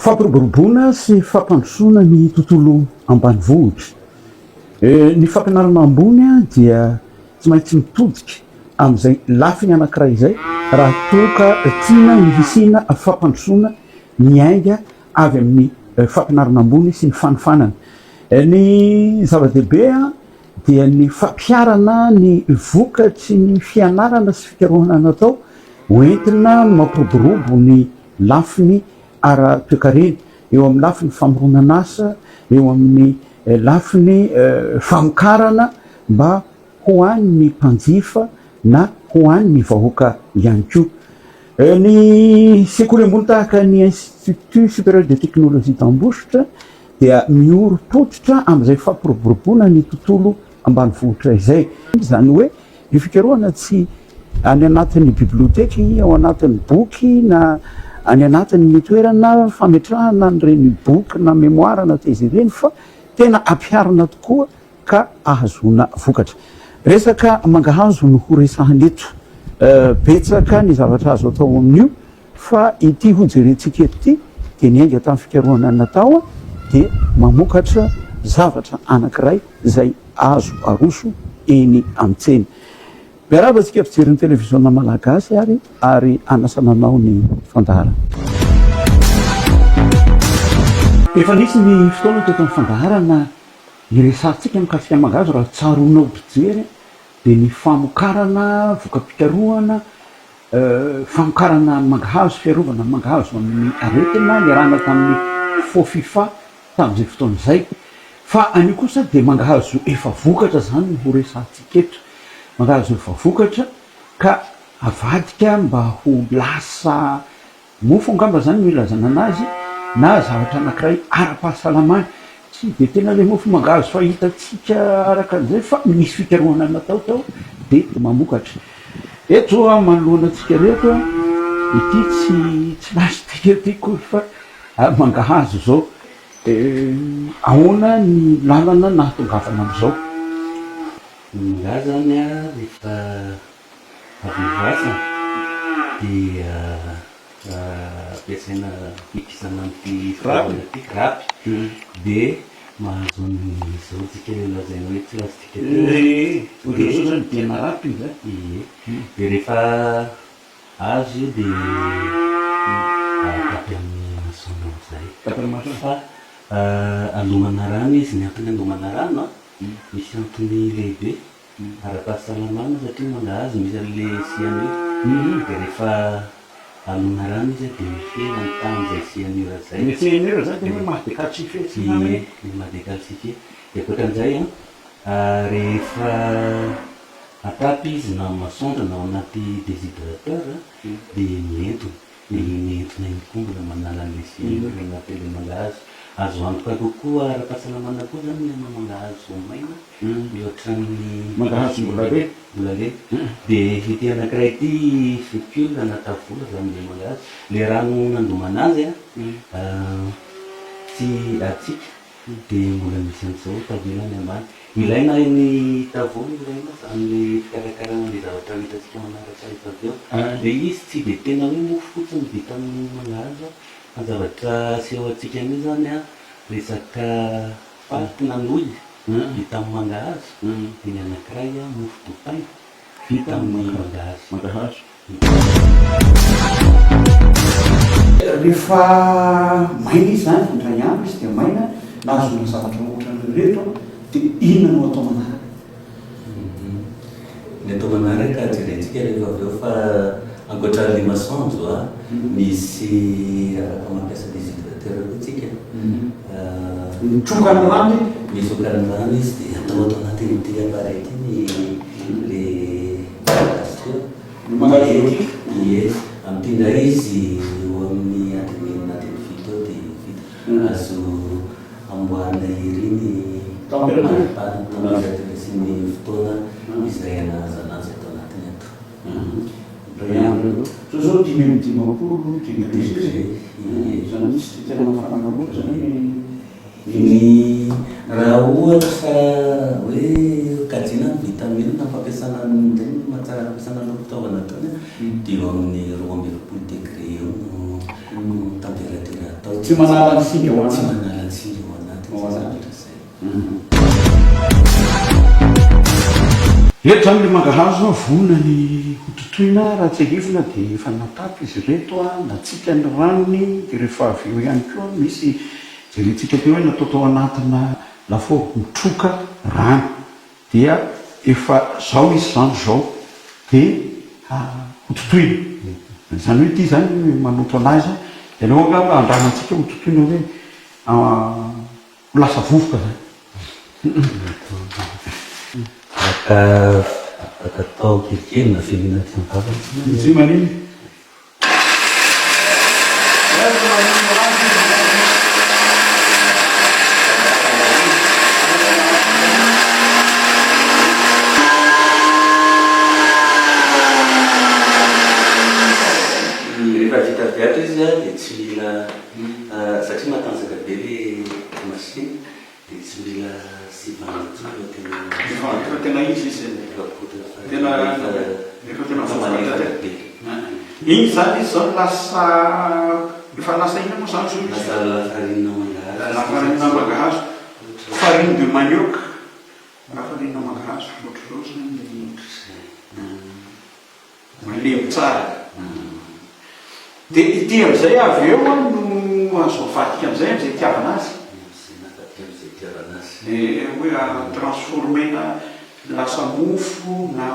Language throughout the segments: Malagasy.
Fampiroboroboana sy fampandrosoana ny tontolo ambanivohitra. Ny fampianarana ambony dia tsy maintsy mitodika amin'izay lafiny anankiray izay raha toa ka tiana ny hisiana fampandrosoana miainga avy amin'ny fampianarana ambony sy ny fanofanana. Ny zava-dehibe dia ny fampiharana ny vokatry ny fianarana sy fikarohana natao hoentina mampiroborobo ny lafiny ara-toekarena, eo amin'ny lafiny famoronana asa, eo amin'ny lafiny famokarana mba ho an'ny mpanjifa na ho an'ny vahoaka ihany koa. Ny sekoly ambony tahaka ny Institut Supérieur de Technologie d'Ambositra dia miorim-pototra amin'izay fampiroboroboana ny tontolo ambanivohitra izay. Izany hoe ny fikarohana tsy any anatin'ny biblioteky, ao anatin'ny boky na any anatin'ny toerana fametrahana an'ireny boky na mémoire na thèse ireny fa tena ampiharina tokoa ka ahazoana vokatra. Resaka mangahazo no ho resahana eto. Betsaka ny zavatra azo atao amin'io fa ity ho jerentsika eto ity dia niainga tamin'ny fikarohana natao dia mamokatra zavatra anankiray izay azo aroso eny amin'ny tsena. Miarahaba antsika mpijery ny televiziona malagasy ary ary anasana anao ny fandaharana. Efa nisy ny fotoana teto amin'ny fandaharana niresahantsika mikasika ny mangahazo raha tsaroanao mpijery dia ny famokarana voka-pikarohana famokarana ny mangahazo, fiarovana ny mangahazo amin'ny aretina niarahana tamin'ny Fofifa tamin'izay fotoana izay. Fa anio kosa dia mangahazo efa vokatra izany no ho resahantsika eto. Mangahazo efa vokatra ka avadika mba ho lasa mofo angamba izany no ilazana anazy na zavatra anankiray ara-pahasalamana. Tsy dia tena ilay mofo mangahazo fahitantsika araka an'izay fa nisy fikarohana natao tao dia mamokatra. Eto manoloana antsika ireto, ity tsy tsy plastika ity akory fa mangahazo izao. Ahoana ny lalana nahatongavana amin'izao? Ny mangahazo izany rehefa avy novoasana dia ampiasaina kikisana amin'ity fitaovana ity, rapy, dia mahazo an'izao tsika ilay lazaina hoe plastika ity. Ie, ohatran'izao izany diana rapy io zany. Ie, dia rehefa azo io dia atapy amin'ny masoandro amin'izay. Atapy amin'ny masoandro. Fa alomana rano izy, ny antony alomana rano an, misy antony lehibe ara-pahasalamana satria mangahazo misy an'le cyanure, dia rehefa alona rano izy dia mihena ny tahan'izay cyanure izay. Ny cyanure izany tena hoe maha-décalcifier tsy izany Ie, ny maha-décalcifier. Dia ankoatran'izay an, rehefa atapy izy na amin'ny masoandro na ao anaty déshydrateur dia mihentona. Dia iny entona iny koa mbola manala an'ilay cyanure anatin'ilay mangahazo. Azo antoka kokoa ara-pahasalamana koa izany ny hanao mangahazo maina mihoatra ny Mangahazo mbola lena. Mbola lena. Dia ity anankiray ity fécule na tavola izany ilay mangahazo. Ilay rano nandomana azy an, tsy atsika dia mbola misy an'izao tavela any ambany. Ilaina ny tavola ilaina amin'ny fikarakarana ilay zavatra ho hitantsika manaraka rehefa avy eo. Ilay izy tsy dia tena hoe mofo fotsiny vita amin'ny mangahazo fa ny zavatra aseho antsika an'io izany an, resaka paty na nouille vita amin'ny mangahazo dia ny anankiray mofo dipaina vita amin'ny mangahazo. Rehefa maina izy izany, indray andro izy dia maina, nahazoana zavatra ohatran'ireto, dia inona no atao manaraka? Ny atao manaraka jerentsika rehefa avy eo fa ankoatra an'ilay masoandro a, misy afaka mampiasa déshydrateur koa tsika. Mitroka ny rano izy? Mitroka ny rano izy dia atao ato anatin'ity appareil ity ny le azy teo. Ny mangahazo eo ity? Ie, amin'ity indray izy eo amin'ny adiny enina adiny fito eo dia vita. Azo amboarina ery ny maripana, température sy ny fotoana izay anahazana azy ato anatiny ato. Indray andro eo. Zao zao 55 degré e. Izany hoe tsy tena mafana loatra izany ny. Ny raha ohatra fa hoe kajiana ny vitamine ny fampiasana an'ireny no mahatsara ny fampiasana an'ireo fitaovana itony dia eo amin'ny 42 degré eo no température atao. Tsy manala ny singa ao Tsy anatiny. manala ny singa ao anatiny izay zavatra izay. Eto izany ilay mangahazo vonona ny ho totoina raha tsiahivina dia efa natapy izy ireto, natsika ny ranony dia rehefa avy eo ihany koa misy jerentsika teo hoe natao tao anatina lafaoro mitroka rano dia efa zao izy izany izao dia ho totoina. Izany hoe ity izany manoto anazy dia aleo angamba andramantsika ho totoina hoe ho lasa vovoka izany. Afaka afaka atao kelikely na velona aty am-bava izy. Izy manino? Rehefa vita avy ato izy dia tsy mila satria matanjaka be le machine dia tsy mila sivana intsony fa tena Efa tena izy izy e. Efa potika fa Tena efa efa tena efa vovoka malefaka tanteraka. be. Iny izany izy izao lasa efa lasa inona moa izany izao izy? Lasa lafarinina mangahazo. Lafarinina mangahazo. Farine de manioc. Lafarinina mangahazo ohatr'izao izany ny Malemy tsara. Dia ity amin'izay avy eo no azo avadika amin'izay amin'izay itiavana azy. Amin'izay itiavana azy. Dia hoe transformer-na lasa mofo na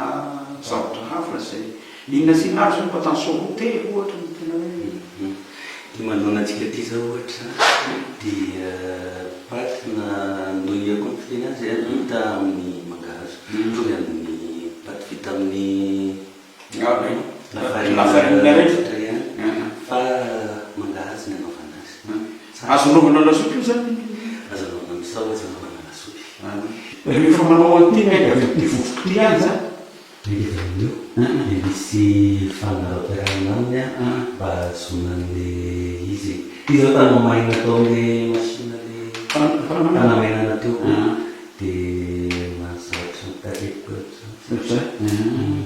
zavatra hafa izay. Inona sy inona ary izao no patansorute ohatra no tena hoe. Ity manoloana antsika ity izao ohatra dia paty na nouille koa ny fiteny azy vita amin'ny mangahazo. Mitovy amin'ny paty vita amin'ny lafarinina tsotra ihany fa mangahazo ny anaovana azy. Azo anaovana lasopy io izany? Azo anaovana misao, azo anaovana lasopy. Rehefa manao an'ity miainga avy amin'ity vovoka ity ihany izany? Miainga avy amin'io dia misy fangaro ampiarahina aminy mba hahazoana an'ilay izy. Ity izao fanamainana atao amin'ilay machine ilay fanamainana teo. Dia mahazatra ny tarehiko Ohatr'izay.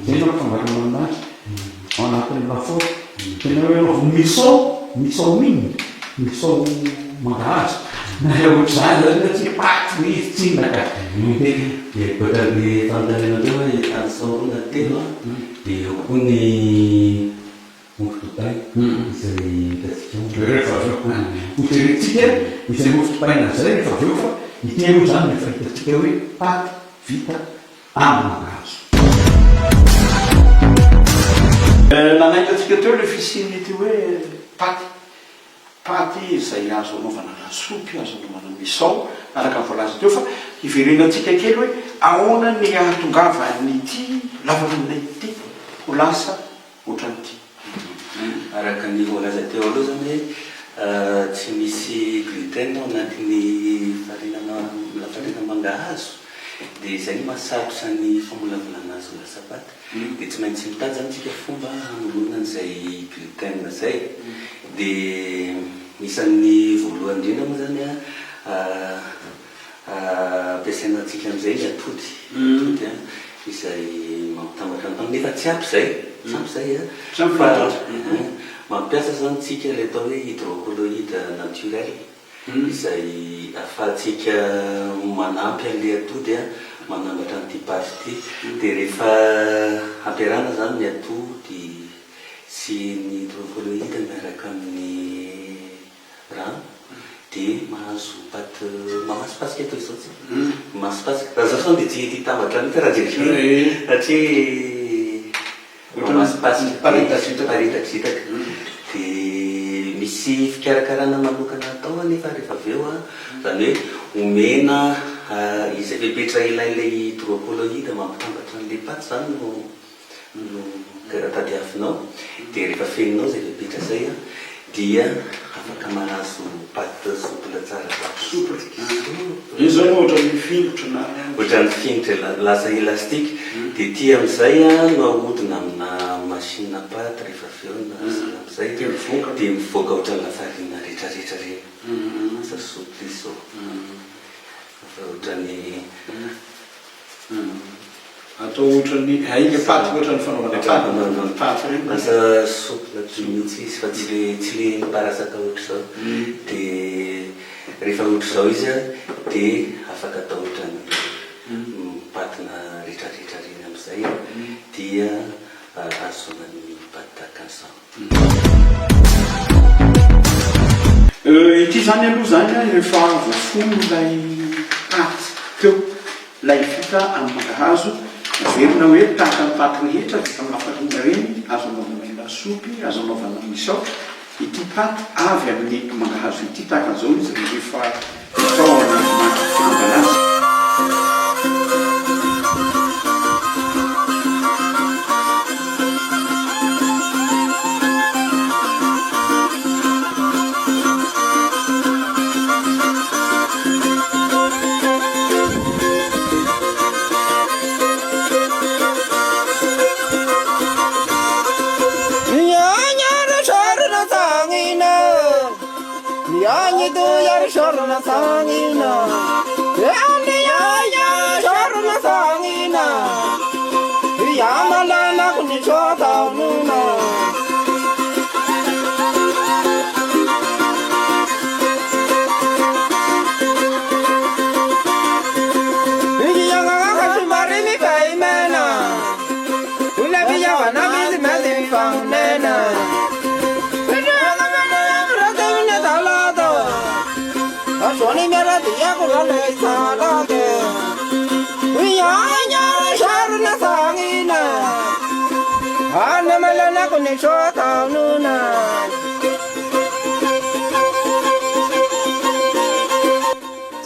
Izay no ampitambarana aminazy ao anatin'ny lafaoro. Tena hoe anaovy misao, misao mine, misao mangahazo. Na ohatr'izany zany na tsy paty mihitsy tsinona ka. Dia ankoatra ny fanontaniana teo hoe tanisao roa na telo an, dia eo koa ny Mofo dipaina izay hitantsika ao. Rehefa avy eo. Hojerentsika izay mofo dipaina izay rehefa avy eo fa ity aloha izany no efa hitantsika hoe paty vita amin'ny mangahazo. Nanaitra antsika teo ilay fisian'ity hoe paty. Paty izay azo anaovana lasopy, azo anaovana misao, araka ny voalaza teo fa hiverenantsika kely hoe ahoana ny ahatongavan'ity lavanila ity ho lasa ohatran'ity. Araka ny voalaza teo aloha izany hoe tsy misy gluten ao anatin'ny farine lafarina mangahazo dia izay no mahasarotra ny famolavolana azy ho lasa paty. Dia tsy maintsy mitady izany isika fomba hamoronana an'izay gluten izay. Dia isan'ny voalohany indrindra moa izany an, Ampiasaina antsika amin'izay ny atody, atody an, izay mampitambatra ny tany, nefa tsy ampy izay, tsy ampy izay an, Tsy ampy fa ny atody. mampiasa izany tsika ilay atao hoe hydrocolloïde naturel, izay ahafahantsika manampy an'ilay atody an, manambatra an'ity paty ity, dia rehefa ampiarahana izany ny atody sy ny hydrocolloïde miaraka amin'ny rano dia mahazo pâte mamasipasika toy izao tsika, mamasipasika, raha izao zao dia tsy hety hitambatra mihitsy raha jerena satria mamasipasika miparitadritaka, dia misy fikarakarana manokana atao anefa rehefa avy eo an, izany hoe omena izay fepetra ilain'ilay hydrocolloïde mampitambatra an'ilay pâte izany no no tadiavinao dia rehefa fenonao izay fepetra izay an dia afaka mahazo pâte souple tsara Souple. Io zao no ohatran'ny fingotra na. Ohatran'ny fingotra lasa élastique dia ity amin'izay an no ahodina amina machine à pâte rehefa avy eo na sahala amin'izay Dia mivoaka. dia mivoaka ohatran'ny lafarina retraretra ireny. Lasa souple izy izao. Efa ohatran'ny. Atao ohatran'ny, hay ilay paty ohatran'ny fanaovana paty, paty ireny. Lasa souple be mihitsy izy fa tsy le tsy le miparasaka ohatr'izao. Dia rehefa ohatr'izao izy an, dia afaka atao ohatran'ny patina retraretra ireny amin'izay dia ahazoana ny paty tahaka an'izao. Ity izany aloha izany an, efa voafono ilay paty teo, ilay vita amin'ny mangahazo, heverina hoe tahaka ny paty rehetra vita amin'ny lafarina ireny, azo anaovana lasopy, azo anaovana misao, ity paty avy amin'ny mangahazo ity tahaka an'izao izy rehefa atao ao anatina emballage.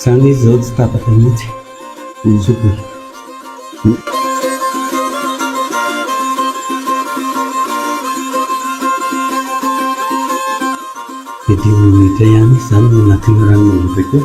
Zany izy zao tsy tapaka mihitsy ny sopiny. Dia dimy minitra ihany izy izany no anatin'ny rano mangotraka eo.